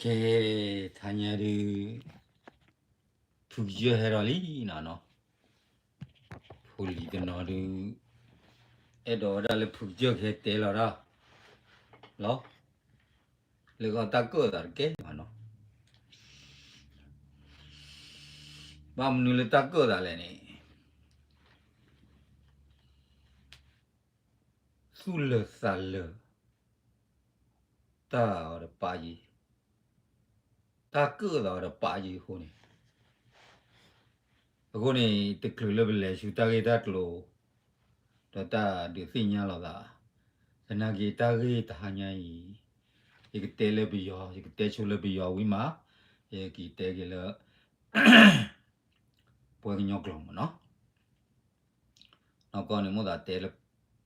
ကဲ, ထါညါဒုး ဖုကစၢၢ်ဟဲဒီးလံနီၤနီၤ, ဖိလံၤတနီၤဒုး အဲၣ်ဒိးဝဲဒၣ်လၢဖုကစၢၢ်ကဟဲတဲလီၤတၢ်လီၤ, လၢကီၢ်တၢ်ကၢၣ်သးတကဲဘၣ်နီၤ, ဘၣ်မနုၤလၢတၢ်ကၢၣ်သးလဲၣ်န့ၣ် သူၣ်လၢာ်သးလၢာ် တၢ်အီၤတပာ်ယံၤ, တၢ်ကၢၣ်သးအီၤတပာ်ယံၤအဃိန့ၣ်, အဃိန့ၣ် တချုးလၢပလဲၤဆူတၢ်ဂ့ၢ်တၢ်ကျိၤ ဒီးတၢ်ဒုးသ့ၣ်ညါလိာ်သး, သနာ်က့တၢ်ဂ့ၢ်တဟါညါအံၤ ယကတဲလၢပယီၤ, ယကတဲဆိလၢပယီၤဝံၤမး, ယကတဲက့ၤလၢ ပှၤကညီကျိာ်မ့ၢ်နီၤ. နီၢ်ကီၢ်န့ၣ် မိၢ်သးတဲလၢ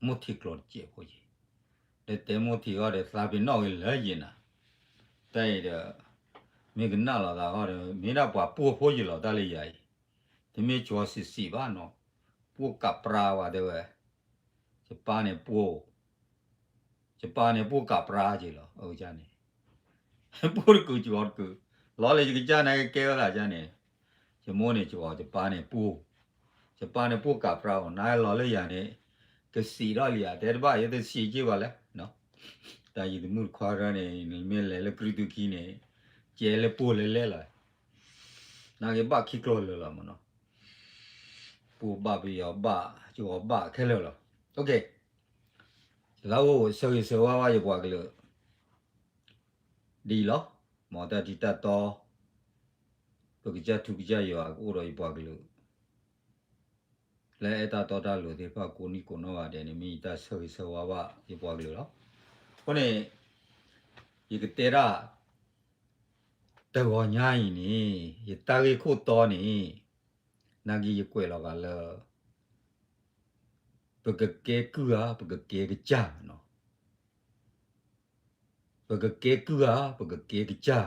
မိၢ်ထံးကျိာ်တစဲးဖိယံၤ, ဒီးတဲမိၢ်ထံးအီၤဒီး သးပ့ၤနီၣ်က့ၤလၢယံၤနၤ, တၢ်အံၤဒီး မ့ၢ်ကနၣ်လိာ်သးအီၤဒီး မ့ၢ်ဒၣ်ပှၤပှိၢ်ဖိယံၤလီၤ တၢ်လၢယၤအံၤ, တမ့ၢ်ကၠီဆံးဆံးဘၣ်နီၤ, ပှိၢ်ကးပြါဘၣ်တဲဝဲ, ယပၢ်န့ၣ်ပှိၢ် ယပၢ်န့ၣ်ပှိၢ်ကးပြါက့ၤလီၤ, အန့ၣ် ပှိၢ်တကုာ်ကၠီတကုာ်, လီၤလၢယကစၢ်န့ၣ်ကကဲဝဲသးန့ၣ်, ယမိၢ်န့ၣ်ကၠီ ယပၢ်န့ၣ်ပှိၢ်, ယပၢ်န့ၣ်ပှိၢ်ကးပြါအီၤ နလီၤလၢယၤန့ၣ်, ကစံးထီၣ်လံယၤ တဲတဘၣ် ယတစံးက့ၤဘၣ်လဲၣ်, တၢ်ယံၤတမုၢ်တခွါရၢန့ၣ် နမ့ၢ်လဲၤလၢကြုးတုၤခံန့ၣ်, ကဲလၢပှိၢ်လဲၤလဲၤလီၤ, နာ်က့ဘၣ်ခံကျိၤလၢာ်လီၤမ့ၢ်နီၤ, ပှိၢ်ဘၣ်ပယီၤဘၣ် ကၠီဘၣ်ခဲလၢာ်လီၤ, ယသးအိၣ်ဆၢဂ့ၤဆၢဝါဘၣ်ယပှၤကလုာ် ဒ်အံၤလီၤ, မ်တၢ်ထံတၢ်တီ ပကစၢ်ထူကစၢ်ယွၤကအိၣ်ဒီးယပှၤကလုာ် လၢအဲၣ်တၢ်တီတၢ်လိၤသ့ၣ်တဖၣ်ကိးနံၣ်ကိးနီၣ်ဂၤဒဲးန့ၣ် မ့ၢ်ယတၢ်ဆၢဂ့ၤဆၢဝါဘၣ်ယပှၤကလုာ်လီၤ. အဃိန့ၣ် ယကတဲဒၣ် တဂီၤညါအံၤန့ၣ် ယတၢ်ဂ့ၢ်ခိၣ်တီန့ၣ် နာ်က့ယကွဲးလီၤဂာ်လၢ ပကကဲကုၢ်ဧါ ပကကဲကစၢ်နီၤ, ပကကဲကုၢ်ဧါ ပကကဲကစၢ်ဧါ,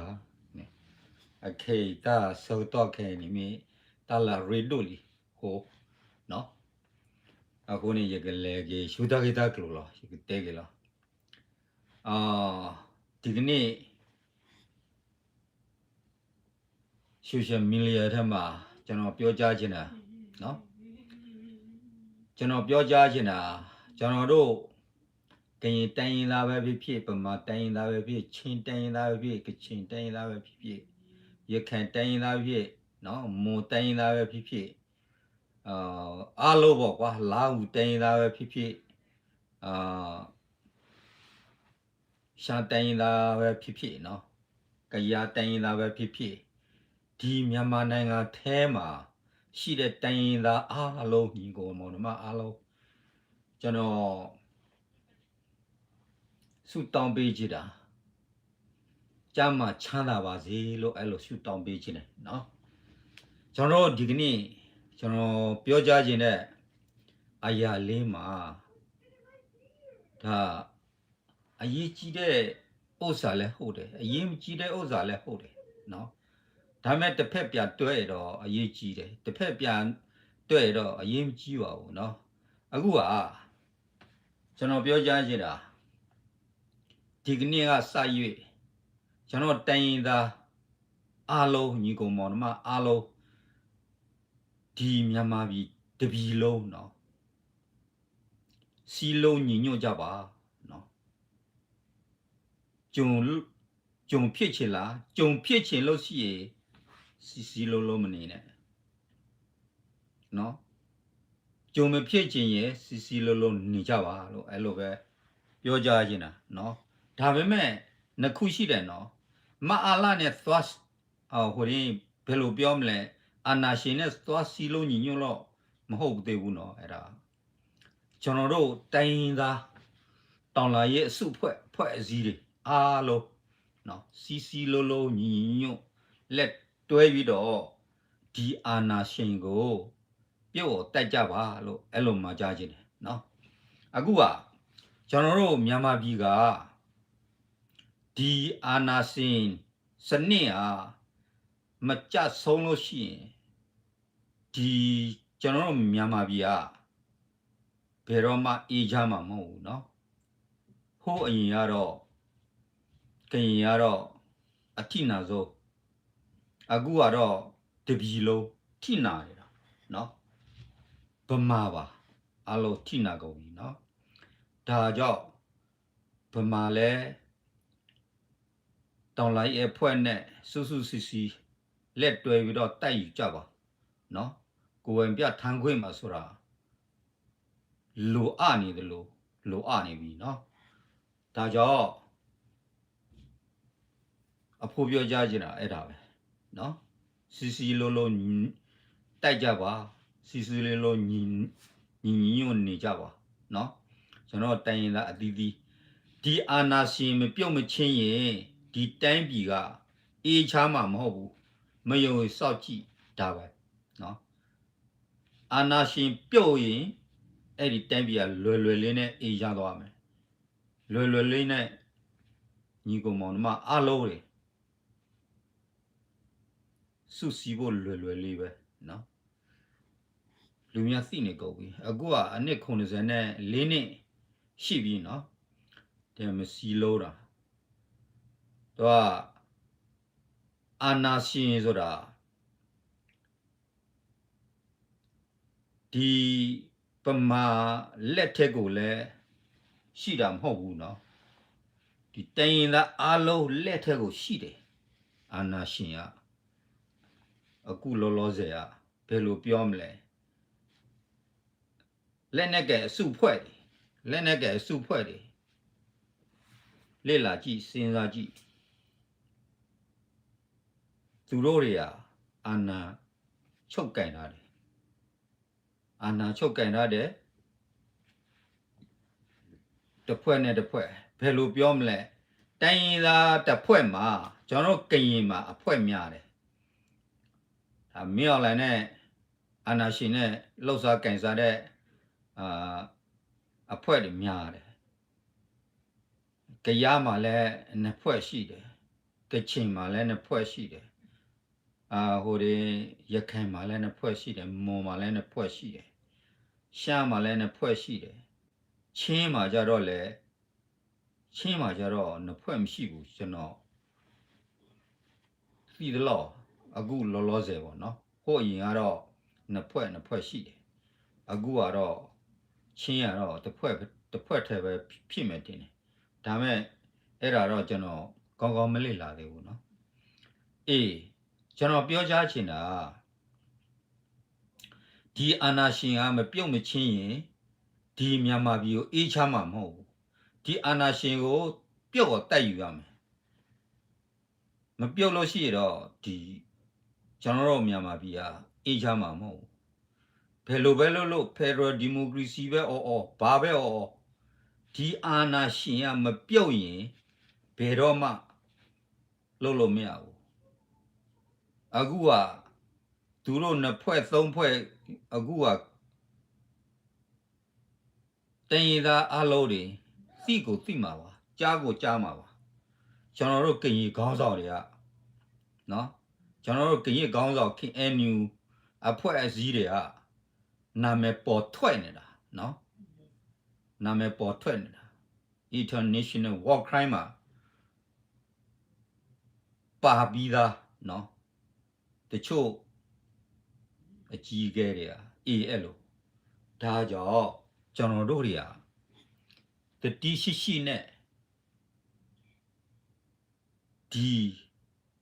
အခဲအံၤတၢ်ဆၢကတီၢ်ခဲအံၤန့ၣ်မ့ၢ် တၢ်လၢအရ့ဒိၣ်လံအဃိ, အဃိန့ၣ် ယကလဲၤက့ၤဆူတၢ်ဂ့ၢ်တၢ်ကျိၤလီၤ ယကတဲက့ၤလီၤ. ဒီကန့ၣ် social media ထဲမှာ ကျွန်တော်ပြောကြားချင်တာနော်, ကျွန်တော်ပြောကြားချင်တာ ကျွန်တော်တို့ ကရင်တိုင်းရင်းသားပဲဖြစ်ဖြစ် ဗမာတိုင်းရင်းသားပဲဖြစ်ဖြစ် ချင်းတိုင်းရင်းသားပဲဖြစ်ဖြစ် ကချင်တိုင်းရင်းသားပဲဖြစ်ဖြစ် ရခိုင်တိုင်းရင်းသားပဲဖြစ်ဖြစ် နော် မွန်တိုင်းရင်းသားပဲဖြစ်ဖြစ် အာ အားလုံးပေါ့ကွာ လားဟူတိုင်းရင်းသားပဲဖြစ်ဖြစ် အာ ရှမ်းတိုင်းရင်းသားပဲဖြစ်ဖြစ်နော် ကယားတိုင်းရင်းသားပဲဖြစ်ဖြစ် ဒီမြန်မာနိုင်ငံထဲမှာရှိတဲ့တိုင်းရင်းသားအားလုံးညီအစ်ကိုမောင်နှမအားလုံးကျွန်တော် ဆုတောင်းပေးချင်တာ ကျန်းမာချမ်းသာပါစေလို့အဲ့လိုဆုတောင်းပေးချင်တယ်နော်. ကျွန်တော်တို့ဒီကနေ့ ကျွန်တော်ပြောကြားချင်တဲ့အရာလေးမှာ ဒါအရေးကြီးတဲ့ဥစ္စာလည်းဟုတ်တယ် အရေးမကြီးတဲ့ဥစ္စာလည်းဟုတ်တယ်နော်. ဒါပေမဲ့တစ်ဖက်ပြန်တွဲရင်တော့အရေးကြီးတယ် တစ်ဖက်ပြန်တွဲရင်တော့အရေးမကြီးပါဘူးနော်. အခုက ကျွန်တော်ပြောကြားချင်တာ ဒီကနေ့ကစ၍ကျွန်တော်တိုင်းရင်းသားအားလုံးညီအစ်ကိုမောင်နှမအားလုံးဒီမြန်မာပြည်တစ်ပြည်လုံးနော် စည်းလုံးညီညွတ်ကြပါနော်. ကျွန် ကျွန်ဖြစ်ချင်လား ကျွန်ဖြစ်ချင်လို့ရှိရင်စည်းစည်းလုံးလုံးမနေနဲ့နော်. ကျွန်မဖြစ်ချင်ရင်စည်းစည်းလုံးလုံးနေကြပါလို့အဲ့လိုပဲပြောကြားချင်တာနော်. ဒါပေမဲ့နှစ်ခုရှိတယ်နော်. မအလနဲ့သွားဟိုဒီဘယ်လိုပြောမလဲ အာဏာရှင်နဲ့သွားစည်းလုံးညီညွတ်လို့မဟုတ်သေးဘူးနော်အဲ့ဒါ ကျွန်တော်တို့တိုင်းရင်းသားတော်လှန်ရေးအစုအဖွဲ့အဖွဲ့အစည်းတွေအားလုံးနော်စည်းစည်းလုံးလုံးညီညီညွတ်ညွတ်လက်တွဲပြီးတော့ဒီအာဏာရှင်ကိုပြုတ်အောင်တိုက်ကြပါလို့အဲ့လိုမှာကြားချင်တယ်နော်. အခုကကျွန်တော်တို့မြန်မာပြည်ကဒီအာဏာရှင်စနစ်ဟာမကျဆုံးလို့ရှိရင် ဒီကျွန်တော်တို့မြန်မာပြည်ကဘယ်တော့မှအေးချမ်းမှာမဟုတ်ဘူးနော်. ဟိုးအရင်ကတော့ကရင်ကတော့ အထံၣ်နၤစိ, အဂုၤအဂၤဒီး တပံၤလိၤ ထံၣ်နၤန့ၣ်ဒီး ဗမာပါ အားလုံး ထံၣ်နၤကဝံၤနီၤ. ဒါကြောင့် ဗမာလည်း တော်လှန်ရေးအဖွဲ့နဲ့ စုစုစည်းစည်း လက်တွဲပြီးတော့ တိုက်ယူကြပါနော်. ကိုယ်ပိုင်ပြဋ္ဌာန်းခွင့်မှာဆိုတာ လိုအပ်နေသလို လိုအပ်နေပြီနော်. ဒါကြောင့် အဖိပြောကြားချင်တာအဲ့ဒါပဲနော်. စည်းစည်းလုံးလုံး တိုက်ကြပါ, စည်းစည်းလုံးလုံး ညီညီညွတ်ညွတ်နေကြပါနော်. ကျွန်တော်တိုင်းရင်းသားအသီးသီး ဒီအာဏာရှင်မပြုတ်မချင်းရင် ဒီတိုင်းပြည်က အေးချမ်းမှာမဟုတ်ဘူး. မယုံရင်စောင့်ကြည့်ဒါပဲနော်. အာဏာရှင်ပြုတ်ရင် အဲ့ဒီတိုင်းပြည်ကလွယ်လွယ်လေးနဲ့ အေးချမ်းသွားမယ်. လွယ်လွယ်လေးနဲ့ ညီအစ်ကိုမောင်နှမအားလုံးတွေ စုစည်းဖို့လွယ်လွယ်လေးပဲနော်. လူများသိနေကုန်ပြီ. အခုကအနှစ်ခုနှစ်ဆယ့်လေးနှစ်ရှိပြီနော်. ဒီမစည်းလုံးတာ. သူက အာဏာရှင်ဆိုတာ ဒီဗမာလက်ထဲကိုလည်းရှိတာမဟုတ်ဘူးနော်. ဒီတိုင်းရင်းသားအားလုံးလက်ထဲကိုရှိတယ်. အာဏာရှင်က အခုလောလောဆယ်က ဘယ်လိုပြောမလဲ. လက်နက်ကိုင်အစုအဖွဲ့တွေ, လက်နက်ကိုင်အစုအဖွဲ့တွေ, လေ့လာကြည့်, စဉ်းစားကြည့်. သူတို့တွေက အာဏာချုပ်ကိုင်ထားတယ်. အာဏာချုပ်ကိုင်ထားတယ်. တစ်ဖွဲ့နဲ့တစ်ဖွဲ့, ဘယ်လိုပြောမလဲ. တိုင်းရင်းသားတစ်ဖွဲ့မှာ ကျွန်တော်တို့ကရင်မှာအဖွဲ့များတယ်. ဒါမင်းအောင်လှိုင်နဲ့ အာဏာရှင်နဲ့ လုပ်စားကိုင်စားတဲ့ အာ အဖွဲ့တွေများတယ်. ကယားမှာလည်းနှစ်ဖွဲ့ရှိတယ်. ကချင်မှာလည်းနှစ်ဖွဲ့ရှိတယ်. အာ ဟိုဒီး ရခိုင်မှာလည်းနှစ်ဖွဲ့ရှိတယ်. မွန်မှာလည်းနှစ်ဖွဲ့ရှိတယ်. ရှမ်းမှာလည်းနှစ်ဖွဲ့ရှိတယ်. ချင်းမှာကျတော့လည်း ချင်းမှာကျတော့နှစ်ဖွဲ့မရှိဘူး ကျွန်တော် သိသလောက် အခုလောလောဆယ်ပေါ့နော်. ဟိုးအရင်ကတော့နှစ်ဖွဲ့နှစ်ဖွဲ့ရှိတယ်. အခုကတော့ ချင်းကတော့တစ်ဖွဲ့တစ်ဖွဲ့ထဲပဲဖြစ်မယ်ထင်တယ်. ဒါပေမဲ့အဲ့ဒါတော့ကျွန်တော်ကောင်းကောင်းမလေ့လာသေးဘူးနော်. အေး, ကျွန်တော်ပြောကြားချင်တာက ဒီအာဏာရှင်ကမပြုတ်မချင်းရင် ဒီမြန်မာပြည်ကိုအေးချမ်းမှာမဟုတ်ဘူး. ဒီအာဏာရှင်ကိုပြုတ်အောင်တိုက်ယူရမယ်. မပြုတ်လို့ရှိရင်တော့ ဒီကျွန်တော်တို့မြန်မာပြည်ကအေးချမ်းမှာမဟုတ်ဘူး. ဘယ်လိုပဲလုပ်လုပ် Federal Democracy ပဲអော်အီၤ ဘာပဲអော်အီၤ ဒီအာဏာရှင်ကမပြုတ်ရင် ဘယ်တော့မှလုပ်လို့မရဘူး. အခုက သူတို့နှစ်ဖွဲ့သုံးဖွဲ့ အခုက တိုင်းရင်းသားအားလုံးတွေ သိကိုသိမှာပါ, ကြားကိုကြားမှာပါ. ကျွန်တော်တို့ကရင်ခေါင်းဆောင်တွေကနော်, ကျွန်တော်တို့ကရင်ခေါင်းဆောင် KNU အဖွဲ့အစည်းတွေက နာမည်ပေါ်ထွက်နေတာနော်, နာမည်ပေါ်ထွက်နေတာ International War Crime မှာ ပါပြီးသားနော်, တချို့ အကြီးအကဲတွေက အေး အဲ့လို. ဒါကြောင့် ကျွန်တော်တို့တွေက သတိရှိရှိနဲ့ ဒီ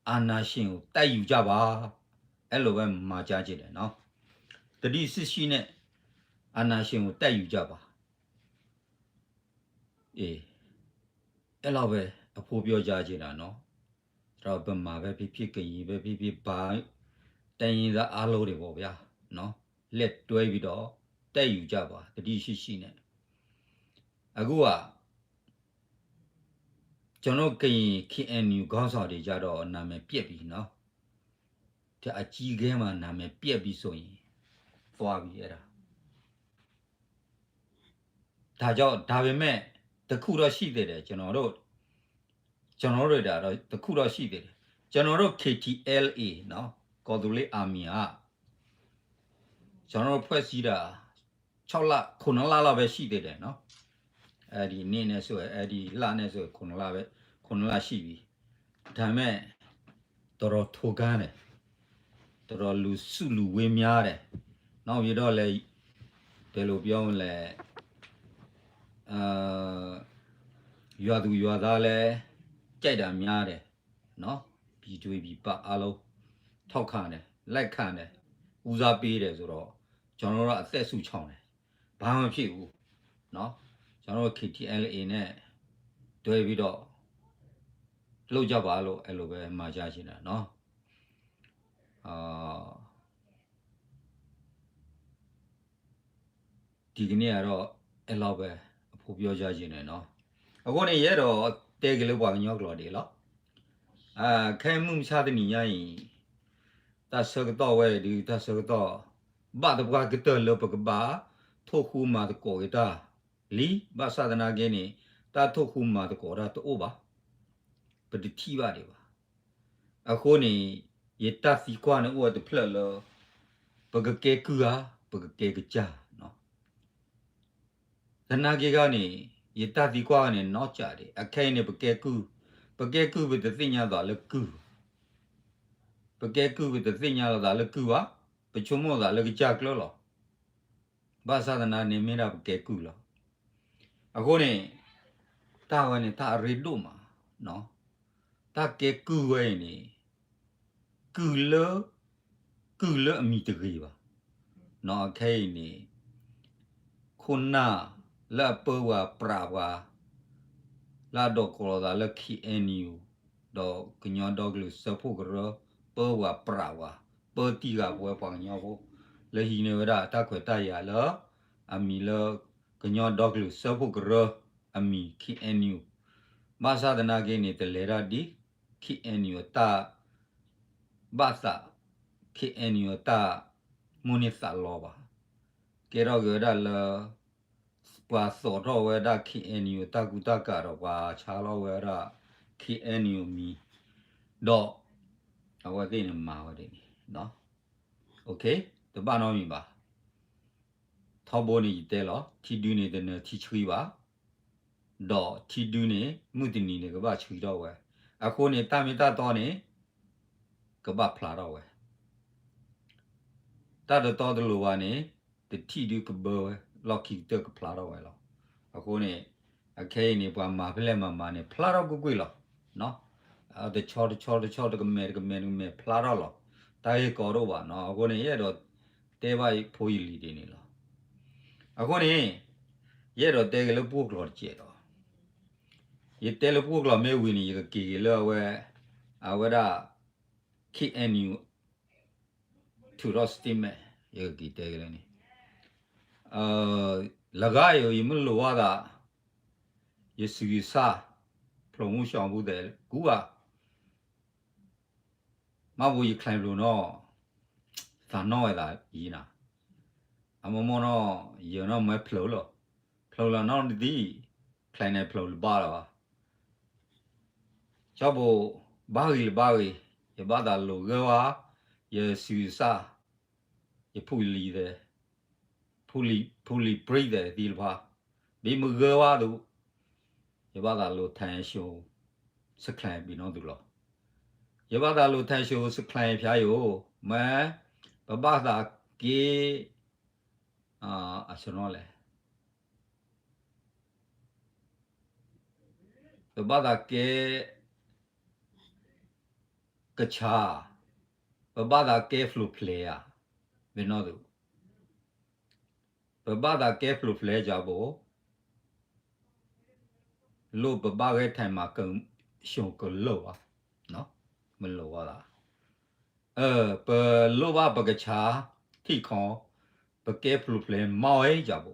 အာဏာရှင်ကိုတိုက်ယူကြပါ. အဲ့လိုပဲမှာကြားချင်တယ်နော်. သတိရှိရှိနဲ့ အာဏာရှင်ကိုတိုက်ယူကြပါ. အေး, အဲ့လောက်ပဲ အဖိပြောကြားချင်တာနော်. ကျွန်တော်ဗမာပဲဖြစ်ဖြစ် ကရင်ပဲဖြစ်ဖြစ် ဘာတိုင်းရင်းသားအားလုံးတွေပေါ့ဗျာနော်, လက်တွဲပြီးတော့တိုက်ယူကြပါ, သတိရှိရှိနဲ့. အခုက ကျွန်တော်ကရင် KNU ခေါင်းဆောင်တွေကြတော့နာမည်ပျက်ပြီနော်. ဒီအကြီးအကဲမှာနာမည်ပျက်ပြီဆိုရင် သွားပြီအဲ့ဒါ. ဒါကြောင့် ဒါပေမဲ့ တစ်ခုတော့ရှိသေးတယ်, ကျွန်တော်တို့ ကျွန်တော်တို့ဒါတော့တစ်ခုတော့ရှိသေးတယ်. ကျွန်တော်တို့ KTLA နော်, ကီၢ်သူလ့ၤ Army က ကျွန်တော်တို့ဖွဲ့စည်းတာ ခြောက်လ ခုနှစ်လလောက်ပဲရှိသေးတယ်နော်. အဲ့ဒီနေ့နဲ့ဆိုရင် အဲ့ဒီလနဲ့ဆိုရင် ခုနှစ်လပဲ ခုနှစ်လရှိပြီ. ဒါပေမဲ့ တရီထိကါန့ၣ် တရီလူၤဆူၣ်လူၤဝ့မၠါဒဲး နီၣ်ဝံၤဒီးလဲၤ တဲလိာ်ပယီၤလဲၣ် ယွၤသူယွၤသးလဲၣ် ကြိုက်တာများတယ် နော် ပြည်သူပြည်ပအားလုံး ထောက်ခံတယ် လက်ခံတယ် ဦးစားပေးတယ်ဆိုတော့ ကျွန်တော်တို့ကအသက်ဆုချောင်တယ် ဘာမှမဖြစ်ဘူးနော် ကျွန်တော်တို့ KTLA နဲ့တွဲပြီးတော့လုပ်ကြပါလို့အဲ့လိုပဲမှာကြားချင်တာနော်အာ ဒီကနေ့ကတော့အဲ့လောက်ပဲအဖို့ပြောကြားချင်တယ်နော်အဃိန့ၣ်ယဲဒီးတဲကလေးပှၤကညီကျိာ်ဒ်လီၤ ခဲမုၢ်မဆါတနံၤညါအံၤ တၢ်ဆၢကတီၢ်ဝဲဒုးတၢ်ဆၢကတီၢ် ဘၣ်တပှၢ်ကတၢၢ်လၢပကဘၣ် ထိၣ်ဃူမၤသကိးက့ၤတၢ်လံ ဘၣ်ဆၣ်သနာ်က့န့ၣ် တၢ်ထိၣ်ဃူမၤသကိးတၢ်တအိၣ်ဘၣ် ပတထံၣ်ဘၣ်ဒံးဘၣ် အဃိန့ၣ် ယတၢ်သံကွၢ်န့ၣ်အိၣ်ဝဲတဖျၢၣ်လၢ ပကကဲကုၢ်ဧါ ပကကဲကစၢ် သနာ်က့ခါန့ၣ် ယတၢ်သံကွၢ်န့ၣ် နီၢ်ကၠးဒံး အခဲအံၤန့ၣ် ပကဲကုၢ် ပကဲကုၢ်ပတသ့ၣ်ညါသးလၢကုၢ် ပကဲကုၢ်ပတသ့ၣ်ညါလီၤသးလၢကုၢ်ဘၣ် ပဆိကမိၣ်သးလၢကစၢ်ကျၢၢ်လီၤ ဘၣ်ဆၣ်သနာ်က့န့ၣ်မ့ၢ်ဒၣ်ပကဲကုၢ်လီၤ အဃိန့ၣ် တၢ်ဝဲန့ၣ်တၢ်အရ့ဒိၣ်မး တၢ်ကဲကုၢ်ဝဲအံၤန့ၣ် ကုၢ်လၢ ကုၢ်လၢအမံၤတဂ့ၤဘၣ် နီၢ်အခဲအံၤန့ၣ် ခိၣ်နၢ်လၢအပၢပှၤပြးပှၤ လၢအဒိးကိးလီၤသးလၢ KNU ဒီးကညီဒီကလုာ်စၢဖှိၣ်ကရၢ ပၢပှၤပြးပှၤ ပၢတံၢ်ဃာ်ပဝဲပှၤကညီဖိ လၢဟံးန့ၢ်ဝဲဒၣ်တၢ်ခွဲးတၢ်ယာ်လၢ အမံၤလၢ ကညီဒီကလုာ်စၢဖှိၣ်ကရၢ အမံၤ KNU ဘၣ်ဆၣ်သနာ်က့န့ၣ် တလဲၤတၢ်ဒ် KNU အတၢ် ဘၣ်သး KNU အတၢ် မိၣ်န့ၢ်သးလီဘၣ် ကဲထီၣ်က့ၤဝဲဒၣ်လၢ ပှၤသိးထီၣ်ဝဲဒၣ် KNU တၢ်ကူတၢ်ကၤဒီးပှၤဆါလီၤဝဲဒၣ် KNU မံၤ ဒီး အဝဲသ့ၣ်န့ၣ်မၤဝဲဒ်န့ၣ် တဘၣ်နီတမံၤဘၣ် ထီဘိန့ၣ်ယတဲလီၤ ထံဒုန့ၣ်တနၢၤထံဆှံဘၣ် ဒီးထံဒုန့ၣ် မုၢ်တနံၤန့ၣ်ကဘၣ်ဆှံထီၣ်ဝဲ အဃိန့ၣ် တၢ်မ့ၢ်တၢ်တီန့ၣ် ကဘၣ်ဖျါထီၣ်ဝဲ တၢ်တတီတလိၤဘၣ်န့ၣ် တထံၣ်ဒုကဘၢဝဲ လီၢ်ခံကတၢၢ်ကဖျါထီၣ်ဝဲလီၤ. အဃိန့ၣ် အခဲအံၤန့ၣ် ပှၤမၤဖဲလဲၣ်မၤမၤန့ၣ် ဖျါထီၣ်ကွ့ၢ်ကွ့ၢ်လီၤ. တဆီတဆီတဆီ တကမဲာ်တကမဲာ်တကမဲာ် ဖျါထီၣ်လီၤ. တၢ်ဂ့ၢ်ကီတအိၣ်ဘၣ်နီၤ. အဃိန့ၣ် ယအဲၣ်ဒိးတဲဘၣ်ဖိယလံၤဒ်န့ၣ်လီၤ. အဃိန့ၣ် ယအဲၣ်ဒိးတဲက့ၤလၢပှိၢ်ကျိာ်တစဲးဒီး ယတဲလၢပှိၢ်ကျိာ်မ့ၢ်ဝံၤန့ၣ် ယကက့ၤက့ၤလၢအဝဲ အဝဲဒၣ် KNU ထုးထီၣ် statement ယကက့ၤတဲက့ၤလၢန့ၣ် လၢဂၤယိၤ ယမ့ၢ်လိာ်ဝဲသး ယစူၤယဆၣ် ဖျိးမူၢ်ဆှီမူၢ်သဲးကူဧါ မ့ၢ်ဘိယချဲးဖျိးနီၤ သးနီၣ်ဝဲသးယံၤနၤ အမိၢ်မိၢ်နီၤ ယနီၢ်မ့ၢ်ဖျိးလီၤ ဖျိးလီၤနီတဒံ ချဲးန့ၣ်ဖျိးလၢၤဘၣ်လီၤဘၣ် ကၠီဘိ ဘၣ်ဂ့ၤလၢဘၣ်ဂ့ၤ ယဘၣ်သးလိာ်ဂၢၢ်ဝဲ ယစူၤယဆၣ် ယဖိလံၤသဲး ဖိလံၤပြံသဲးသ့ၣ်တဖၣ် ဘၣ်မ့ၢ်ဂၢၢ်ဝဲဒီး ယဘၣ်သးလိာ်ထဲဆိ စချဲးဘၣ်နီၢ်သုလီၤ. ယဘၣ်သးလိာ်ထဲဆိစချဲးဖၠါယိၤ မ့ၢ် ပဘၣ်သးက့ အဆၢနီၤလဲၣ် ပဘၣ်သးကဲ ကဆါ ပဘၣ်သးကဲဖျိးဖျဲးဧါ ဘၣ်နီၢ်သု ပဘၣ်သးကဲဖျိးဖျဲးကၠီဘိ လိၣ်ပဘၣ်ဂဲၤထဲမၤကဆိကလိၣ်ဘၣ် မ့ၢ်လိာ်ဝဲသး ပလိၣ်ဘၣ်ပကဆါ ထံၣ်ခီ ပကဲဖျိးဖျဲးမ့ၢ်ဝဲကၠီဘိ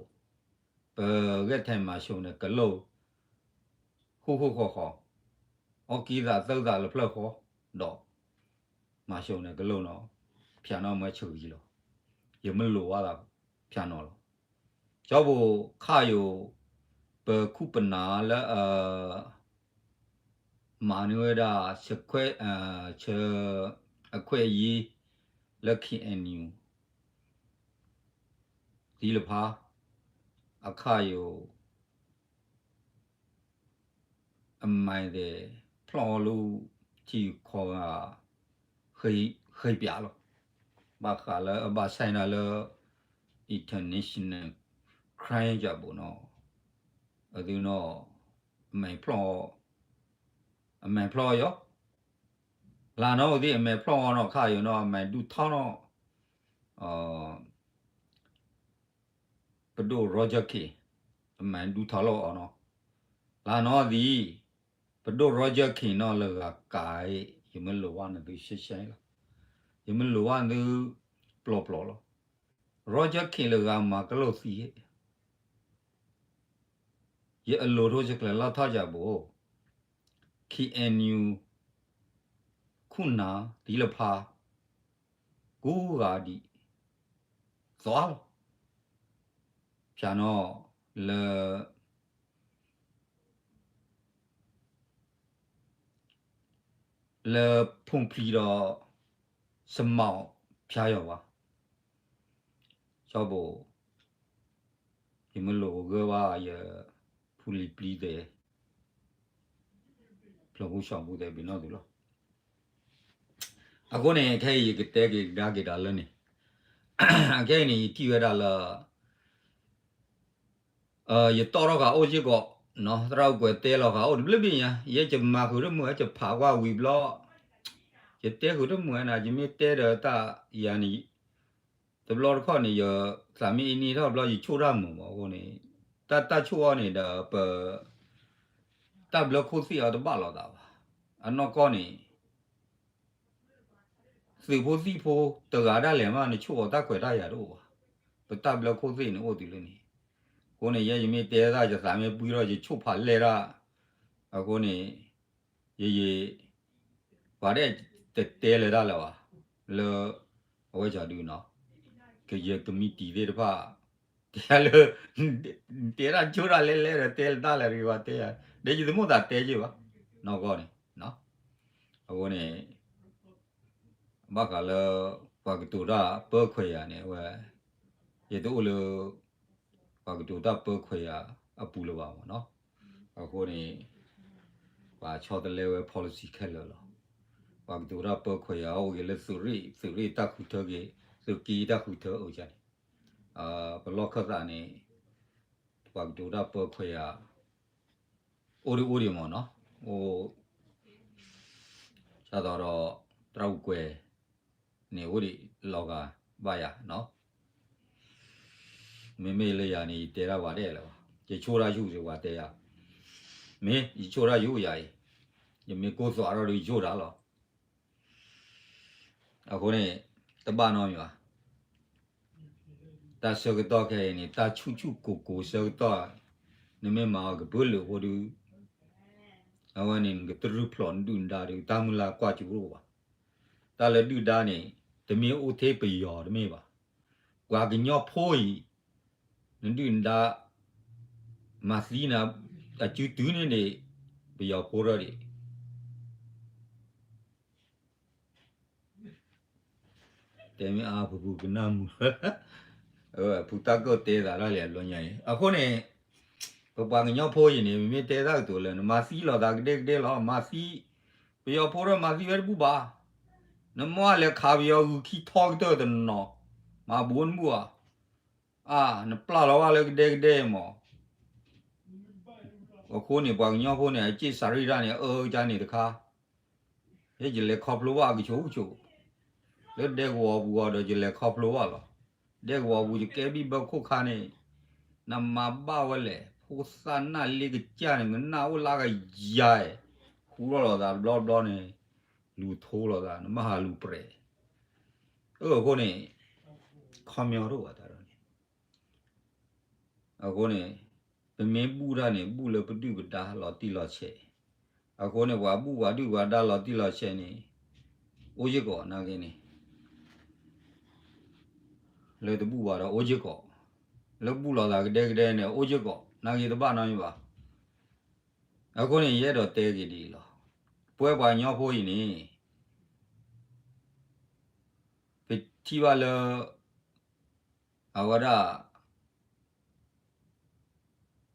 ပဂဲၤထဲမၤဆိန့ၣ်ကလိၣ် ဃူဃူဃီဃီ အီၣ်ကံသးသုးသးလၢဖျၢၣ်ဃီ ဒီး မၤဆိန့ၣ်ကလိၣ်နီၤ ဖၠးနီၣ်မ့ၢ်ဆၢဂံၤလီၤ. ယမ့ၢ်လိာ်ဝဲသး ဖၠးနီၣ်လီၤ. ကၠီဘိခါယိၤ ပခူၣ်ပနၢ်လၢ မၤန့ၢ်ဝဲဒၣ် ဆၢခွဲး ဆၢ အခွဲးအယံၤ လၢ KNU သံလဖါ အခါယိၤ အမၤသ့ၣ် ဖျီၣ်အီၤလၢ ထံခီဂၤ ဃ့ပၠးလီၤ. ဘၣ်ဃးလၢအဘၣ်ဆဲးနၤလၢ international crime ကဘိနီၤ, အသုနီၤ အမဲာ်ဖျီၣ်, အမဲာ်ဖျီၣ်ယီၤ, လၢနီၤသ့ၣ်အမဲာ်ဖျီၣ်အီၤနီၤ ခါယိၤနီၤ အမဲာ်ဒူၣ်ထီၣ်နီၤ, ပဒိၣ် Roger Khin အမဲာ်ဒူၣ်ထီၣ်လီၤအီၤနီၤ, လၢနီၤသ့ၣ် ပဒိၣ် Roger Khin နီၤ လၢဂၤကးအံၤ ယမ့ၢ်လိၣ်ဘၣ်နသုရှဲရှဲလီၤ, ယမ့ၢ်လိၣ်ဘၣ်နသုပျီပျီလီၤ. Roger Khin လၢဂၤမၤကလိာ်သံ, ယအလိၣ်ထိၣ်ဆဲးကျၢၤလီၢ်ထီၣ်ယၤဘိ, KNU ခိၣ်နၢ် သံလဖါ ကူဂၤဒံး သွါလီၤ. ဖၠးနီၤ လၢ လၢဖိၣ်ဖျံဒီး စမီၤဖၠးယီၤဘၣ်, ကၠီဘိ, ယမ့ၢ်လိၣ်ဂၢၢ်ဘၣ်ယ ဖူလံၤပျံၤသဲး ဖျၢၣ်ဖိစီၤဖိသဲး ဘ့ၣ်နီၣ်သုလီၤ. အဃိန့ၣ် ခဲအံၤယကတဲက့ၤကဒါက့ၤတၢ်လၢန့ၣ်, ခဲအံၤန့ၣ် ယထံၣ်ဝဲဒၣ်လၢ ယတီၣ်ထီၣ်ဃာ်အိၣ်စ့ၢ်ကီး, သရၣ်အိၣ်ကွဲးတဲလီၤဃာ်အိၣ်တဘျုးဘ့ၣ်ညါ, ယဲယမၤဃုာ်တမုာ် ယဖးကွၢ်ဝံၤဘျီ, ယတဲဃုာ်တမုာ်နၤ ယမ့ၢ်တဲဒီးတၢ်ယၤန့ၣ် တဘျီတခီၣ်န့ၣ် ယသးမ့ၢ်အ့န့ၢ်ထီၣ်ဘျီ ယဆိၣ်တၢ်မုာ်မးအဃိန့ၣ်, တၢ်တၢ်ဆိၣ်အီၤန့ၣ်ဒီး ပ တၢ်ဘျၢခိၣ်သ့ၣ်အီၤတဘၣ်လိာ်သးဘၣ်. အနီၢ်ကီၢ်န့ၣ် သုးဖိသံၣ်ဖိတဂၤဒၣ်လဲာ်မး နဆိၣ်အီၤတၢ်ခွဲးတၢ်ယာ်တအိၣ်ဘၣ်. ပတၢ်ဘျၢခိၣ်သ့ၣ်န့ၣ်အိၣ်တုၤလၢန့ၣ်, အဃိန့ၣ် ယဲယမ့ၢ်တဲတၢ် ယသးမ့ၢ်ပှံထီၣ် ယဆိၣ်ဖးလဲၢ်တၢ်, အဃိန့ၣ် ယယံာ် ပှၤဒဲးတတဲလၢၤတၢ်လၢၤဘၣ်, လၢ အဝဲဒုနီၤ, ကယဲၢ်ကမံးတံာ်သ့ၣ်တဖၣ် တဲလၢ တဲတၢ်ဆိၣ်တၢ်လဲၢ်လဲၢ်ဒီး တဲလၢတၢ်လၢၤတဂ့ၤဘၣ်တဲယၤ, ဒီးယတမိၣ်သးတဲယ့ၢ်ဘၣ်, နီၢ်ကီၢ်န့ၣ်, အဃိန့ၣ် ဘၣ်ဃးလၢ ပှၤကတိၤတၢ်ပၢခွဲးယာ်န့ၣ် အဝဲ ယတအိၣ်လၢ ပှၤကတိၤတၢ်ပၢခွဲးယာ်အပူၤလၢၤဘၣ်မးနီၤ, အဃိန့ၣ် ပှၤဆီတလဲဝဲ policy ခဲလၢာ်လီၤ. ပှၤကတိၤတၢ်ပၢခွဲးယာ်အိၣ်ဂ့ၤလၢသုးရ့ၣ် သုးရ့ၣ်တၢ်ဃုထၢက့ၤ သုးက့တၢ်ဃုထၢအိၣ်န့ၣ်, ပလီၢ်ခၢၣ်သးန့ၣ် ပှၤကတိၤတၢ်ပၢခွဲးယာ် အိၣ်ဒံးအိၣ်ဒံးမးနီၤ, အိၣ် ဒ်သိးဒီး သရၣ်အူကွဲၤန့ၣ်အိၣ်ဒံးလီၤဂာ်ဘၣ်ယၤနီၤ, မ့မ့ၢ်လၢယၤန့ၣ် ယတဲတၢ်ပှၤဒဲးလၢၤဘၣ်, ယဆိၣ်တၢ်ဆူၣ်စ့ၢ်ပှၤတဲယၤ, မ့ၢ်ယဆိၣ်တၢ်ယိယၤအံၤ, ယမ့ၢ်ကိၢ်သွးထီၣ်ဒီးယဆိၣ်တၢ်လီၤ. အဃိန့ၣ် တဘၣ်နီတမံၤဘၣ်. တၢ်ဆၢကတီၢ်ခဲအံၤန့ၣ် တၢ်ဆူၣ်ဆူၣ်ကိၢ်ကိၢ်ဆၢကတီၢ်, နမ့ၢ်မၤအီၤကပုာ်လုာ်ဖိဒုး, အဝဲန့ၣ် နကတရုၢ်ဖျိးနဒုၣ်နဒါဒုး တၢ်မုၢ်လၢ်ကွၢ်စူၤတအိၣ်ဘၣ်. တၢ်လၢဒုၣ်ဒါန့ၣ် တမ့ၢ်အိၣ်ထဲပယီၤတမ့ၢ်ဘၣ်. ပှၤကညီဖိအံၤ နဒုၣ်နဒါ မၤသံနၤ အစုတုၤန့ၣ်န့ၣ် ပယီၤဖိထီၣ်ဒံး တဲမ့ၢ်အါဖုဖုကနၣ်မုာ်, ဖုတၢ်ကီၢ်တဲသးဒၣ်လဲာ်အဘျီညါအံၤ. အဃိန့ၣ် ပပှၤကညီဖိအံၤန့ၣ် မ့မ့ၢ်တဲတၢ်ကတိၤလၢ နမၤသံလိာ်သးကဒဲကဒဲလီၤ, မၤသံ, ပယီၤဖိထီၣ်မၤသံဝဲတဘူၣ်ဘၣ်. နမ့ၢ်လဲၤခးပယီၤဂုာ်ခံထီကတၢၢ်တနီၤ, မၤဘူးနဘူၣ်ဧါ. အါ နပျၢ်လီၤဘၣ်လၢကဒဲကဒဲမး. အဃိန့ၣ် ပှၤကညီဖိန့ၣ် အစ့ၣ်စၤရံၣ်တၢ်န့ၣ် အၢကၠါန့ၣ်တခါ, ဟဲယလဲၤခီဖျိဘၣ်အကဆိကဆိ, လၢဒဲကဝီၤပူၤအီၤဒီး ယလဲၤခီဖျိဘၣ်လီၤ. ဒဲကဝီၤပူၤ ယကဲဘံၣ်ဘၢခိၣ်ခါန့ၣ်, နမၤဘၣ်ဝဲလဲၣ်, ဖိသၣ်နၢ်လ့ကစၢ်န့ၣ် မနၢ်အိၣ်လၢကယၤ, ဟူထီၣ်လိာ်သးတဘျီတဘျီန့ၣ်, လူၤထိလိာ်သး နမ့ၢ်ဟးလူၤပြဲး. အဃိန့ၣ် ခီပညီတအိၣ်ဘၣ်တၢ်ဒီးန့ၣ် အဃိန့ၣ် ပမ့ၢ်ဘူၣ်တၢ်န့ၣ် ဘူၣ်လၢပဒုၣ်ပဒါလီၤတံၢ်လီၤဆဲး, အဃိန့ၣ် ပှၤဘူၣ်ပှၤဒုၣ်ပှၤဒါလီၤတံၢ်လီၤဆဲးန့ၣ် အိၣ်စ့ၢ်ကီးနာ်က့န့ၣ်, လၢတဘူၣ်ဘၣ်ဒီးအိၣ်စ့ၢ်ကီး, လၢဘူၣ်လိာ်သးကဒဲကဒဲန့ၣ် အိၣ်စ့ၢ်ကီး နာ်က့တဘၣ်နီတမံၤဘၣ်. အဃိန့ၣ် ယအဲၣ်ဒိးတဲက့ၤဒ်အံၤလီၤ. ပဝဲပှၤကညီဖိအံၤန့ၣ် ပထံၣ်ဘၣ်လၢ အဝဲဒၣ်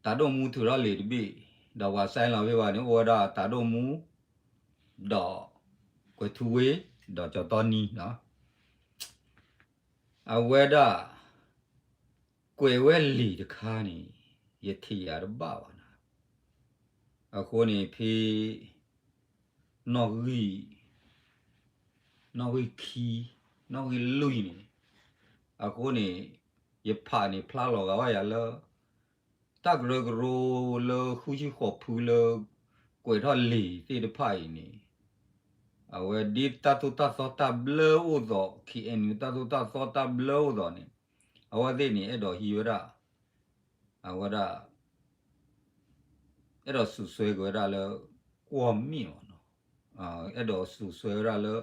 တၢ်ဒိၣ်မူထုးထီၣ်လံာ်တဘ့ၣ်, ဒီးပှၤဆဲးလီၤဝဲဘၣ်န့ၣ် အိၣ်ဝဲဒၣ်တၢ်ဒိၣ်မူ, ဒီး ကွဲးထူဝ့ ဒီးကၠီတီနံၤ အဝဲဒၣ် ကွဲးဝဲလံာ်တခါန့ၣ် ယထံၣ်ယၤတဘၣ်ဘၣ်နၤ, အဃိန့ၣ်ဖဲ နီၣ်ဂံၢ် နီၣ်ဂံၢ်ခံ နီၣ်ဂံၢ်လွံၢ်န့ၣ်, အဃိန့ၣ် ယဖးန့ၣ်ဖျါလီၤဂာ်ဝဲယၤလၢ တၢ်ကရၢကရိလၢဃုဆံဃိးဖုလၢ ကွဲးထီၣ်လံာ်သ့ၣ်တဖၣ်အံၤန့ၣ်, အဝဲဒ်တၢ်သိၣ်တၢ်သီတၢ်ဘျၢအိၣ်သိး ခ့ၣ်အဲၣ်ယူၣ် တၢ်သိၣ်တၢ်သီတၢ်ဘျၢအိၣ်သိးန့ၣ်, အဝဲသ့ၣ်န့ၣ် အဲၣ်ဒိးဟံးဝဲဒၣ် အဝဲဒၣ် အဲၣ်ဒိးစူးစွဲက့ၤဝဲဒၣ်လၢ ကွီၢ်မ့ၣ်မ့ၢ်နီၤ, အဲၣ်ဒိးစူးစွဲဝဲဒၣ်လၢ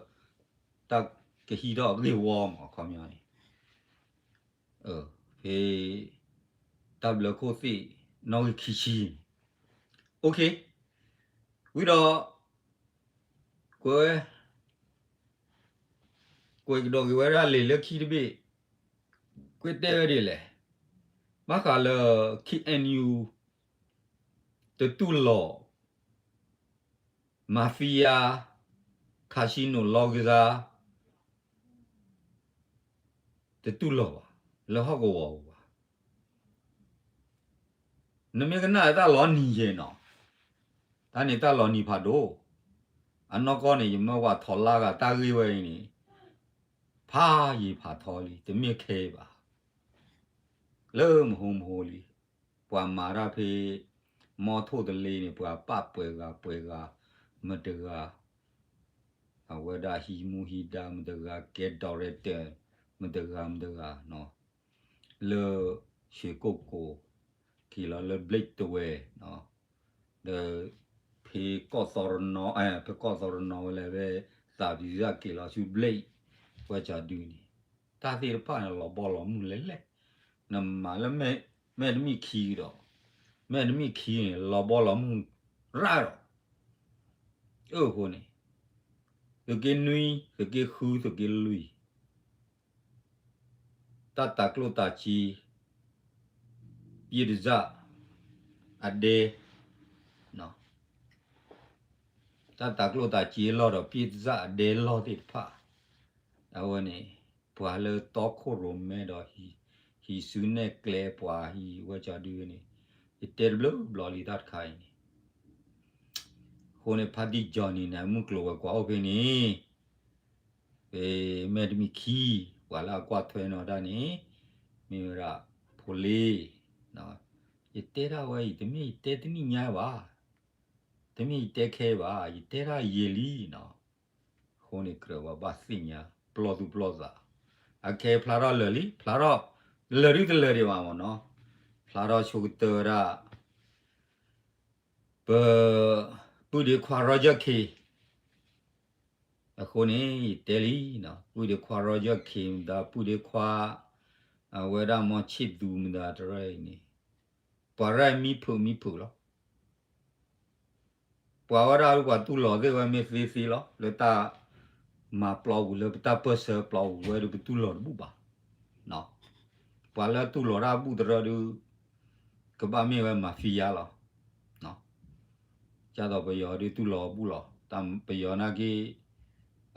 တၢ်ကဟံးထီၣ်အဂ့ၢ်ဝီမ့ၢ် အခီပညီန့ၣ် ဖဲ တၢ်ဘျၢခိၣ်သ့ၣ် နီၣ်ဂံၢ်ခံဆံန့ၣ်, ဝံၤဒီး ကွဲး ကွဲးကဒီးက့ၤဝဲဒၣ်လံာ်လၢခံတဘ့ၣ်, ကွဲးတဲဝဲဒ်လဲၣ်, ဘၣ်ဃးလၢ ခ့ၣ်အဲၣ်ယူၣ် တတူၢ်လိာ် mafia casino လီကစၢ် တတူၢ်လိာ်ဘၣ်, လၢဟီၣ်ကဝီၤပူၤဘၣ်. နမ့ၢ်ကနၣ်တၢ်လီၤနံၤယဲၢ်နီၤ, တၢ်န့ၣ်တၢ်လီၤနံၤဖးဒိၣ်, အနီၢ်ကီၢ်န့ၣ် ယမၢဝဲထီၣ်လၢဂၤတၢ်ဂ့ၢ်ဝဲအံၤန့ၣ်, ဖးယံၤဖးထီလံ တမ့ၢ်ခဲဘၣ်, လၢမဟိမဟိလံ, ပှၤမၤတၢ်ဖဲ မီထိၣ်တလ့န့ၣ် ပှၤပာ်ပှဲၤဂၤပှဲၤဂၤ မတဂၤ အဝဲဒၣ်ဟံးမူဟံးဒါမတဂၤ ကဲ director မတဂၤမတဂၤနီၤ, လၢ ရွှေကုက္ကို က့ၤလီၤလၢ Blade တဝဲနီၤ, ဒီး ဖဲကီၢ်သီရနီၤ ဖဲကီၢ်သီရနီၤဝဲလဲၣ် ဖဲ သးပံၤစၢ်က့ၤလီၤဆူ Blade ဝဲကၠီဒုန့ၣ်, တၢ်သ့ၣ်တဖၣ်န့ၣ် လီၤဘီလီၤမုၢ်လဲၣ်လဲၣ်, နမၤလၢ မဲၢ်တမံၢ်ခံဒီး မဲၢ်တမံၢ်ခံန့ၣ် လီၤဘီလီၤမုၢ်ရၣ်ဒီး အဃိန့ၣ် သုးက့နွံ သုးက့ဃု သုးက့လွံၢ် တၢ်တၤကျိၣ်တၤစ့ ပြည့်တစၢ် အဒဲ တၢ်တၤကျိၣ်တၤစ့လီၢ်ဒီးပြည့်တစၢ်အဒဲလီၢ်သ့ၣ်တဖၣ်, အဝဲန့ၣ် ပှၤလၢတီခိၣ်ရိၣ်မဲဒီး ဟံးစုနဲၣ်ကျဲပှၤဟံးဝဲကၠီဒုန့ၣ် ယတဲတဘျုးဘျီလံတၢ်တခါအံၤန့ၣ်, အဃိန့ၣ် ဖါတံၢ်ကၠီနံၤန့ၣ် မုၢ်ကျိၤဝဲၤကွာ်အိၣ်ဖဲန့ၣ် ဖဲ မဲၢ်တမံၢ်ခံ ပှၤလၢအကွၢ်ထွဲနီၢ်တၢ်န့ၣ် မ့ၢ်ဝဲဒၣ် ဖိလ့ ယတဲဒၣ်ဝဲအံၤ တမ့ၢ်ယတဲတနံၣ်ညါဘၣ်, တမ့ၢ်ယတဲခဲဘၣ် ယတဲဒၣ်ယံာ်လံနီၤ, အဃိန့ၣ်ကြၢးပှၤဘၣ်သ့ၣ်ညါ ပလီၢ်သူၣ်ပလီၢ်သး, အခဲဖျါထီၣ်လၢာ်လံ ဖျါထီၣ် လၢာ်ဒုတလၢာ်ဒံးဘၣ်မ့ၢ်နီၤ, ဖျါထီၣ်ဆိကတၢၢ်ဝဲဒၣ် ပ ပုၢ်ဒ့ခွါ Roger Khin အဃိန့ၣ် ယတဲလံနီၤ ပုၢ်ဒ့ခွါ Roger Khin မတၤ ပုၢ်ဒ့ခွါ အဝဲဒၣ်မီၢ်ဆ့ၣ်သူမတၤတရၢအံၤန့ၣ် ပှၤရဲၣ်မံဖုးမံဖုးလီၤ. ပှၤဝဲဒၣ်ပှၤတူၢ်လိာ်သ့ၣ်ဝဲမ့ၢ်သ့သ့လီၤ လၢတၢ်မၤပျီပူၤလၢပတၢ်ပၢၢ်ဆၢပျီပူၤဝဲဒုးပတူၢ်လိာ်တဘူၣ်ဘၣ်. ပှၤလၢတူၢ်လိာ်တၢ်ဘူၣ်တရၢဒုး ကဘၣ်မ့ၢ်ဝဲ mafia လီၤ. ဒ်သိးပယီၤဒုးတူၢ်လိာ်ဘူၣ်လီၤ တၢ်ပယီၤနာ်က့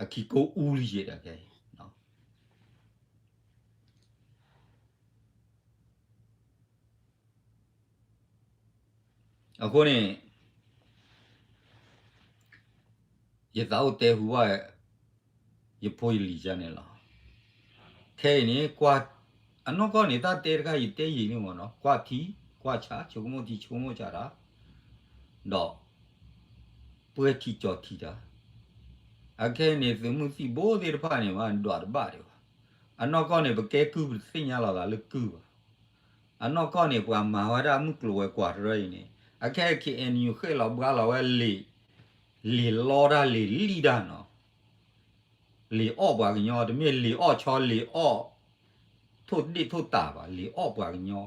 အခံကိၣ်အူလံယဲၢ်တၢ်ခဲအံၤ အဃိန့ၣ် ယသးအိၣ်တဲဟူဘၣ် ယဖိယလံၤယၤန့ၣ်လီၤ. ခဲအံၤန့ၣ် ကွၢ် အနီၢ်ကီၢ်န့ၣ် တၢ်တဲတခါ ယတဲယံာ်န့ၣ်မ့ၢ်နီၤ ကွၢ်ထံ ကွၢ်ဆး ဆိကမိၣ်ထံဆိကမိၣ်ဆးတၢ် ဒီး ပှဲၤထံကၠီထံတၢ် အခဲအံၤန့ၣ် သုးမုၢ်သံၣ်ဘိသ့ၣ်တဖၣ်န့ၣ် မၤဒွးတဘၣ်ဒံးဘၣ်. အနီၢ်ကီၢ်န့ၣ် ပကဲကုၢ်ပတသ့ၣ်ညါလီၤသးလၢကုၢ်ဘၣ်. အနီၢ်ကီၢ်န့ၣ် ပှၤမၤဝဲဒၣ်မုၢ်ကျိၤဝဲၤကွာ်တရၢအံၤန့ၣ် အခဲအံၤ ခ့ၣ်အဲၣ်ယူၣ် ဃ့ၢ်လီၤဘှါလီၤဝဲလံာ် လံာ်လီတၢ်လံာ်လံၣ်တၢ်နီၤ လံာ်အီၣ်ပှၤကညီ တမ့ၢ်လံာ်အီၣ်ဆီလံာ်အီၣ် ထိၣ်ဒ့ၣ်ထိၣ်တၢ်ဘၣ် လံာ်အီၣ်ပှၤကညီ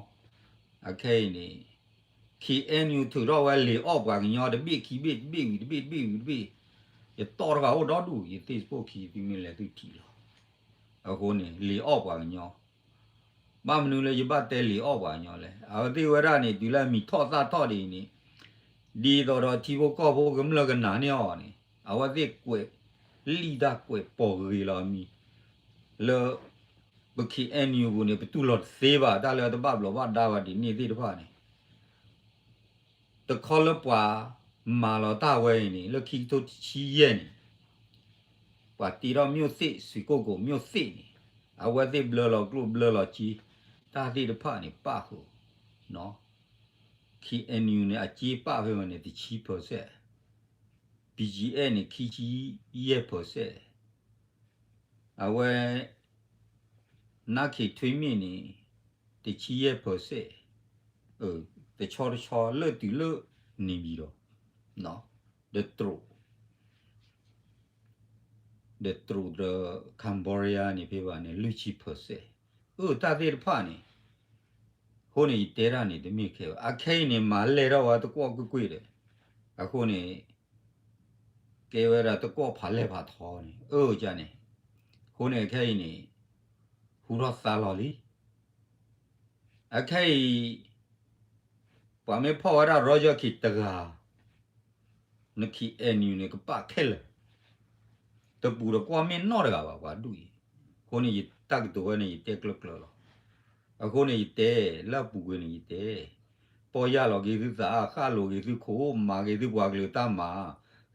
အခဲအံၤန့ၣ် ခ့ၣ်အဲၣ်ယူၣ် ထုးထီၣ်ဝဲလံာ်အီၣ်ပှၤကညီ တဘ့ၣ်ခံဘ့ၣ်တဘ့ၣ်ဝံၤတဘ့ၣ်တဘ့ၣ်ဝံၤတဘ့ၣ် ယတီၢ်တဂၤအိၣ်ဒီဒူၣ် ယသ့ၣ်စပိၢ်ခံ သုမ့ၢ်လဲၤသုထံၣ်လီၤ. အဃိန့ၣ် လံာ်အီၣ်ပှၤကညီ ဘၣ်မနုၤလၢယဘၣ်တဲလံာ်အီၣ်ပှၤကညီလဲၣ် အဝဲသ့ၣ်ဝဲဒၣ်န့ၣ် တုၤလၢအမံၤထီၣ်သၣ်ထီၣ်ဒ်အံၤန့ၣ် ဒ်သိးဒီးထံဖိကီၢ်ဖိကမျၢၢ်ကနာ်န့ၢ်အီၤန့ၣ် အဝဲသ့ၣ်ကွဲး လံၣ်တၢ်ကွဲးပိာ်ဂ့ၤလီၤအမံၤ လၢ ပ K N U ပူၤန့ၣ် ပတူၢ်လိာ်တသ့ဘၣ် တၢ်လၢတဘၣ်ဘျီးဘၣ်ဒါဘၣ်ဒ်န့ၣ်သ့ၣ်တဖၣ်န့ၣ် တခီလၢပှၤမၤလီၤတၢ်ဝဲအံၤန့ၣ် လၢခံကထိတဆံယဲၢ်န့ၣ် ပှၤတ့ထီၣ် မြို့သစ် စွ့ၤကိၣ်ကိၤ မြို့သစ် န့ၣ် အဝဲသ့ၣ်ဘျၢလီၤကျိၣ်ဘျၢလီၤစ့ တၢ်သ့ၣ်တဖၣ်န့ၣ် ပၣ်ဃုာ် K N U န့ၣ် အစ့ပၣ်ဖဲဝဲန့ၣ် တဆံ percent, B G F န့ၣ် ခံဆံယဲၢ် percent, အဝဲ နါခ့ထွ့မ့ၣ်န့ၣ် တဆံယဲၢ် percent, တဆီတဆီလၢတုၤလၢ နေပြည်တော်, ဒီးတြိး ဒီးတြိးဒီး Cambodia န့ၣ် ဖဲဘၣ်န့ၣ် လွံၢ်ဆံ percent, အၢ တၢ်သ့ၣ်တဖၣ်န့ၣ် အဃိန့ၣ် ယတဲတၢ်န့ၣ် တမ့ၢ်ခဲဘၣ်. အခဲအံၤန့ၣ် မၤလဲၢ်ထီၣ်ဝဲတကွီၣ်ကွ့ၢ်ကွ့ၢ်ဒီး အဃိန့ၣ် ကဲဝဲဒၣ်တကွီၣ်ဖးလဲၢ်ဖးထီန့ၣ် အၢ ကန့ၣ်, အဃိန့ၣ် အခဲအံၤန့ၣ် ဟူထီၣ်သါလီၤလံ. အခဲအံၤ ပှၤမ့ၢ်ဖီၣ်ဝဲဒၣ် Roger Khin တဂၤ န K N U န့ၣ် ကပာ်ခဲလၢာ်, တပူၤတကွီၢ်မ့ၢ်နီတဂၤဘၣ် ပှၤဒူၣ်အံၤ, အဃိန့ၣ် ယတၢ်ကတိၤဝဲန့ၣ် ယတဲကျၢၤကျၢၤလီၤ. အဃိန့ၣ် ယတဲ လၢအပူၤကွံာ်န့ၣ် ယတဲ, ပီၢ်ယၢ်လီၤက့ၤသုသး, ဃၣ်လိၤက့ၤသုခိၣ်, မၤက့ၤသုပှၤကလုာ်တၢ်မၤ,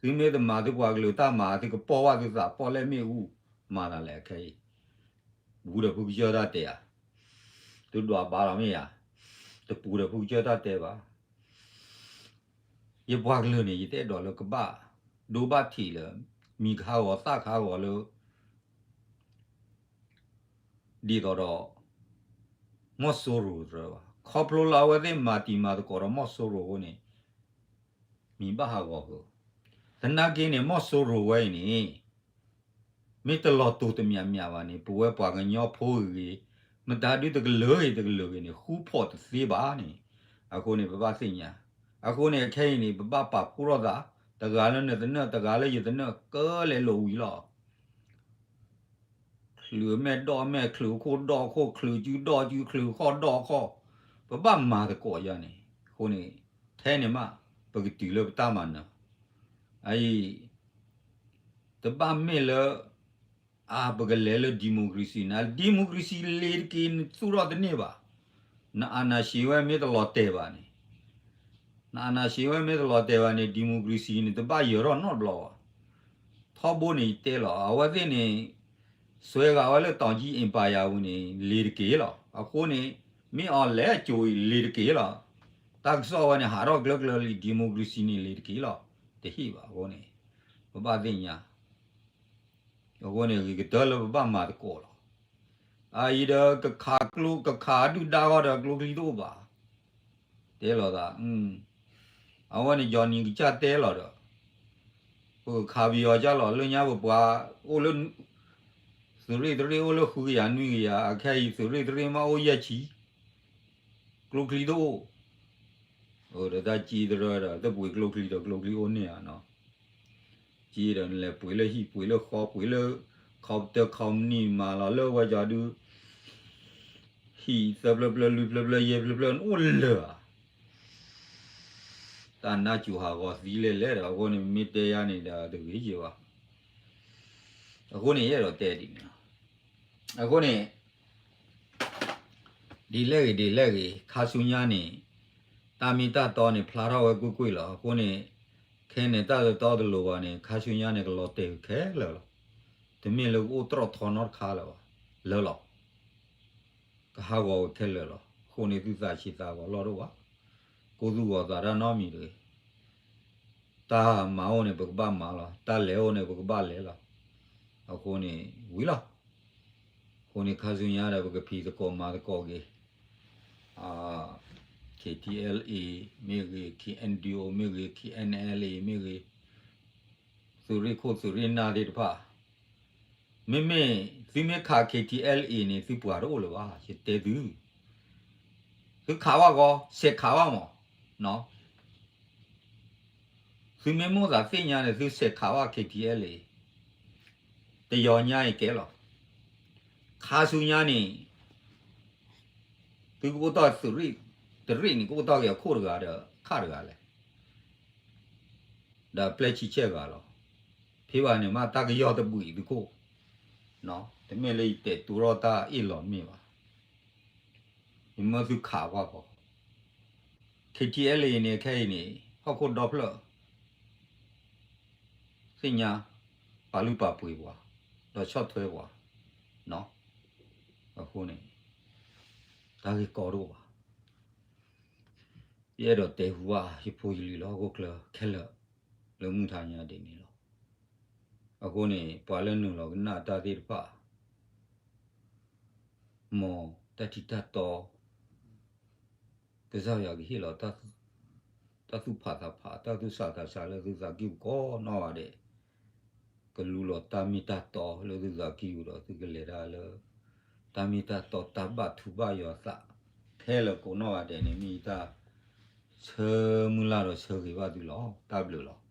သုမ့ၢ်တမၤသုပှၤကလုာ်တၢ်မၤ သုကပီၢ်ဘၣ်သုသး ပီၢ်လဲၣ်မ့ၣ်အူ, မၤသးလဲၣ်အခဲအံၤ, ပူၤဒီးဖုကစၢၢ်တၢ်တဲဧါ, သုဒွးဘါလီၤမ့ၢ်ဧါ, တပူၤဒီးဖုကစၢၢ်တၢ်တဲဘၣ် ယပှၤကလုာ်န့ၣ် ယတအဲၣ်ဒိးလၢကဘၣ်ဒိဘၣ်ထံးလၢ မံၤကဟးဂီၤသၣ်ကဟးဂီၤလၢ ဒ်သိးဒီး မီၢ်စိရိၤတရၢဘၣ်. ခီဖျိလၢအဝဲသ့ၣ်မၤတံၤမၤသကိးဒီးမီၢ်စိရိၤအဃိန့ၣ် မံၤဘၣ်ဟးဂီၤဃုာ်, သနာ်က့န့ၣ် မီၢ်စိရိၤဝဲအံၤန့ၣ် မ့ၢ်တလီၤတိာ်တမံၤမံၤဘၣ်န့ၣ် ပဝဲပှၤကညီဖိဂ့ၤဂ့ၤ, မတၤဒုတကလုာ်ဂ့ၤတကလုာ်ဂ့ၤန့ၣ် ဃူဖိးတသ့ဘၣ်န့ၣ်, အဃိန့ၣ် ပဘၣ်သ့ၣ်ညါ, အဃိန့ၣ် အခဲအံၤန့ၣ် ပဘၣ်ပာ်ဖှိၣ်ထီၣ်သး, တဂၤလၢနသနၢၣ် တဂၤလၢယသနၢၣ် ကလဲၤလိာ်ဝံၤလီၤ. ချုးမဲာ်ဒီးမဲာ် ချုးခိၣ်ဒီးခိၣ် ချုးစုဒီးစု ချုးဃီၣ်ဒီးဃီၣ်, ပဘၣ်မၤသကိးယၤန့ၣ်, အဃိန့ၣ် ထဲန့ၣ်မး ပကတုၤလၢပတၢ်မၤနၢၤ, အအံၤ တဘၣ်မ့ၢ်လၢ အါ ပကလဲၤလၢ democracy န့ၣ်, democracy လ့ၤတက့ၤ နသူၣ်ထီၣ်တန့ၢ်ဘၣ်, နအာဏာရှင်ဝဲမ့ၢ်တလီၤတဲာ်ဘၣ်န့ၣ်, နအာဏာရှင်ဝဲမ့ၢ်တလီၤတဲာ်ဘၣ်န့ၣ် democracy န့ၣ် တဘၣ်ယၢၤထီၣ်နီတဘျီဘၣ်. ထီဘိန့ၣ်ယတဲလီၤ အဝဲသ့ၣ်န့ၣ် စွဲဂာ်ဝဲလၢ တောင်ကြီး empire ပူၤန့ၣ် လ့ၤတက့ၤလီၤ. အဃိန့ၣ် မ့ၢ်အီၤလဲၤအကၠိၤအံၤ လ့ၤတက့ၤလီၤ. တၢ်ကစီၣ်ဝဲန့ၣ် ဟးထီၣ်ကျၢကျၢလံ democracy န့ၣ် လ့ၤတက့ၤလီၤ. တဟ့ၣ်ဘၣ်အဃိန့ၣ် ပဘၣ်သ့ၣ်ညါ အဃိန့ၣ် ဂ့ၤကတၢၢ်လၢပဘၣ်မၤသကိးလီၤ. အအံၤဒီး ကခးကျိ ကခးဒုၣ်ဒါဂီၢ်ဒီး ကျိချံတအိၣ်ဘၣ်. တဲလီၤသး အဝဲန့ၣ် Johnny ကစၢ်တဲလီၤဒီး ပကခးပယီၤကၢ်လီၤ လၢညါပပှၤအိၣ်လၢ သုးရ့ၣ်တရ့ၣ်အိၣ်လၢဃုကယၤနွံကယၤ အခဲအံၤ သုးရ့ၣ်တရ့ၣ်မးအိၣ်ယဲၢ်ဆံ ကျိချံတအိၣ်, ဒီးတၢ်စ့တရၢဒီး တပှ့ၤကျိချံဒီးကျိချံအိၣ်န့ၢ်ဧါနီၤ, စ့ဒီးနလဲၤပှ့ၤလၢဟံၣ် ပှ့ၤလၢဃီ ပှ့ၤလၢ ခီပတၢၢ် ခီပနံၣ် မၤလီၤလၢဝဲကီဒု ဟံၣ်သၢဖျၢၣ်ဖျၢၣ် လွံၢ်ဖျၢၣ်ဖျၢၣ် ယဲၢ်ဖျၢၣ်ဖျၢၣ် နအိၣ်လၢာ်ဧါ. တၢ်နါစူၤဟးဂီၤသံလဲၣ်လဲၣ်ဒီး အဃိန့ၣ် မ့ၢ်တဲယါန့ၣ်ဒီး တဂ့ၤယဲဘၣ်. အဃိန့ၣ် ယအဲၣ်ဒိးတဲဒ်န့ၣ်လီၤ. အဃိန့ၣ် ဒ်လဲၣ်ဂ့ၤ ဒ်လဲၣ်ဂ့ၤ ခါဆူညါန့ၣ် တၢ်မ့ၢ်တၢ်တီန့ၣ် ဖျါထီၣ်ဝဲကွ့ၢ်ကွ့ၢ်လီၤ. အဃိန့ၣ် ခဲန့ၣ် တၢ်တတီတလိၤဘၣ်န့ၣ် ခါဆူညါန့ၣ် ကလီၤတဲာ်ဝဲခဲလၢာ်လီၤ. တမ့ၢ်လၢကအိၣ်တြီၣ်ထီနီတခါလၢၤဘၣ်. လၢလီၤ ကဟးဂီၤဝဲခဲလၢာ်လီၤ. အဃိန့ၣ် သုသးဆံးသးဂီၤလီၢ်တအိၣ်ဘၣ်. ကိးသူၣ်ဂီၤသးတၢ်နီတမံၤတဂ့ၤ. တၢ်မၤအိၣ်န့ၣ် ပကဘၣ်မၤလီၤ. တၢ်လဲၤအိၣ်န့ၣ် ပကဘၣ်လဲၤလီၤ. အဃိန့ၣ် ဝံၤလီၤ. အဃိန့ၣ် ခါဆူညါဒီး ပကဖံးသကိးမၤသကိးက့ၤ K T L A မ့ၢ်ဂ့ၤ, K N D O မ့ၢ်ဂ့ၤ, K N L A မ့ၢ်ဂ့ၤ, သုးရ့ၣ်ခိၣ်သုးရ့ၣ်နၢ်သ့ၣ်တဖၣ်, မ့မ့ၢ်သုမ့ၢ်ခး K T L A န့ၣ် သုပှၤတအိၣ်လၢၤဘၣ် ယတဲသု. သုခးဘၣ်ဂီၤ ဆဲးခးဘၣ်မး, သုမ့ၢ်မိၣ်သးသ့ၣ်ညါန့ၣ် သုဆဲးခးဘၣ် K T L A, တယီၤညါအံၤကဲလီၤ. ခါဆူညါန့ၣ် သုကအိၣ်တီၢ်သုးရ့ၣ်တရ့ၣ်န့ၣ် ကအိၣ်တီၢ်က့ၤအခိၣ်တဂၤဒီးခးတဂၤလဲၣ်. ဒီးပျဲၢ်ဆံဆဲၣ်ဂၤလီၤ. ပ ဖဲဘၣ်န့ၣ်မး တၢ်ကယီၢ်တဘှံးသုခိၣ်, တမ့ၢ်လၢယတဲာ်တူၢ်ထီၣ်တၢ်အ့ၣ်လိာ်မ့ၢ်ဘၣ်, ယမၢသုခးကွၢ်ဃီ, KTLA အံၤန့ၣ် ခဲအံၤန့ၣ် ဟီၣ်ခိၣ်ဒီဖျၢၣ် သ့ၣ်ညါ ပာ်လုၢ်ပာ်ပှ့ၤပှၤ, ဒီးဆီၣ်ထွဲပှၤ, အဃိန့ၣ် တၢ်ဂ့ၢ်ကီဒိၣ်ဘၣ်. ယအဲၣ်ဒိးတဲဟူဘၣ်ယဖိယလံၤလၢဟီၣ်ခိၣ်ချၢခဲလၢာ် လၢမုၢ်ထါညါဒ်န့ၣ်လီၤ. အဃိန့ၣ် ပှၤလၢနုာ်လီၤကနၣ်တၢ်သ့ၣ်တဖၣ် မ်တၢ်ထံၣ်တၢ်တီ ကစၢ်ယွၤကဟ့ၣ်လီၤ တၢ်သူၣ်ဖးသးဖး တၢ်သူၣ်ဆးသးဆးလၢသုသးကံၢ်ပူၤကိးနီၢ်ဂၤဒဲး, ကလူလီၤတၢ်မ့ၢ်တၢ်တီလၢသုသးကံၢ်ပူၤဒီး သုကလဲၤတၢ်လၢ တၢ်မ့ၢ်တၢ်တီ တၢ်ဘၣ်ထူဘၣ်ယွၤသး ခဲလၢာ်ကိးနီၢ်ဂၤဒဲးန့ၣ် မ့ၢ်ယတၢ်ဆၢမုၢ်လၢ်ဒီးဆၢဂ့ၤဘၣ်သုလီၤ. တၢ်ဘျုးလီၤ.